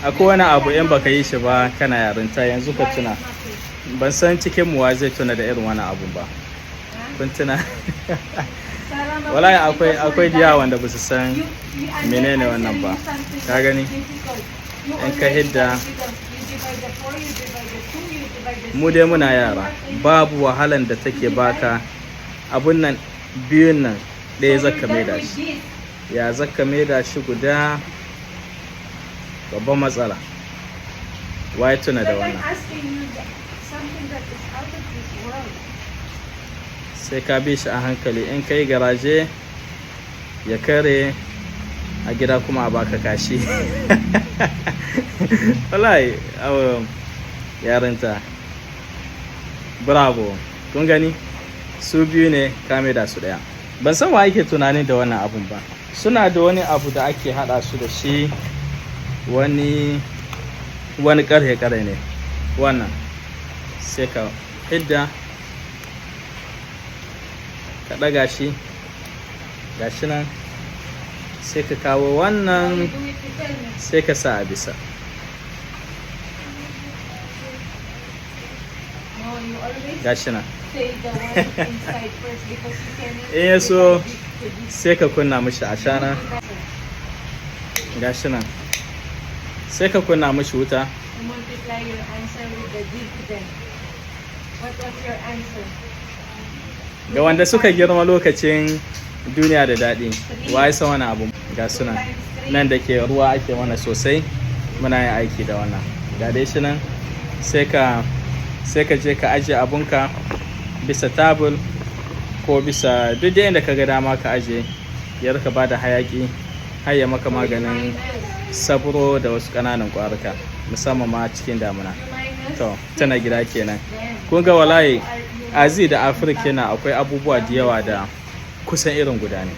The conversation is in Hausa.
Akwai wani abu in baka yi shi ba kana yarinta, yanzu ka tuna. Ban san cikin mu wa zai tuna da irin wani abun ba. Kun tuna? Wallahi akwai diya wanda ba su san menene wannan ba. Ka gani? In ka hidda, mu dai muna yara, babu wahalan da take baka. Abun nan biyun nan, ɗaya zaka maida shi. Ya zaka maida shi guda? Babban matsala. Waye tuna da Like I'm wannan? asking you something that is out of this world. Sai ka bi shi a hankali. In kai garaje, ya kare a gida kuma a baka kashi. Wallahi yarinta. Bravo! Kun gani, su biyu ne ka da su daya. Ban san wa yake tunanin da wannan abun ba. Suna da wani abu da ake hada su da shi, wani karhe karhe ne wannan. Sai ka hidda, ka ɗaga shi, gashi nan. Sai ka kawo wannan. You do it, you tell me. Sai ka sa a bisa. No, you always Gashi nan. say the one inside first because you cannot In ya so, divide this to this. sai ka kunna mishi ashana. Gashi nan, sai ka kunna mishi wuta. You multiply your answer with the dividend. What was your answer? Ga wanda suka girma lokacin duniya da daɗi, wa ya san wani abu? Ga suna nan, da ke ruwa ake mana sosai, muna yin aiki da wannan. Ga dai shi nan. Sai ka je ka ajiye abunka bisa tabul ko bisa duk da inda ka ga dama ka ajiye, ya rika ba da hayaki har ya maka maganin sabro da wasu ƙananan ƙwaruka, musamman ma cikin damuna. To, tana gida kenan. Kun ga, wallahi Asia da Afirka yana akwai abubuwa da yawa da kusan irin guda ne.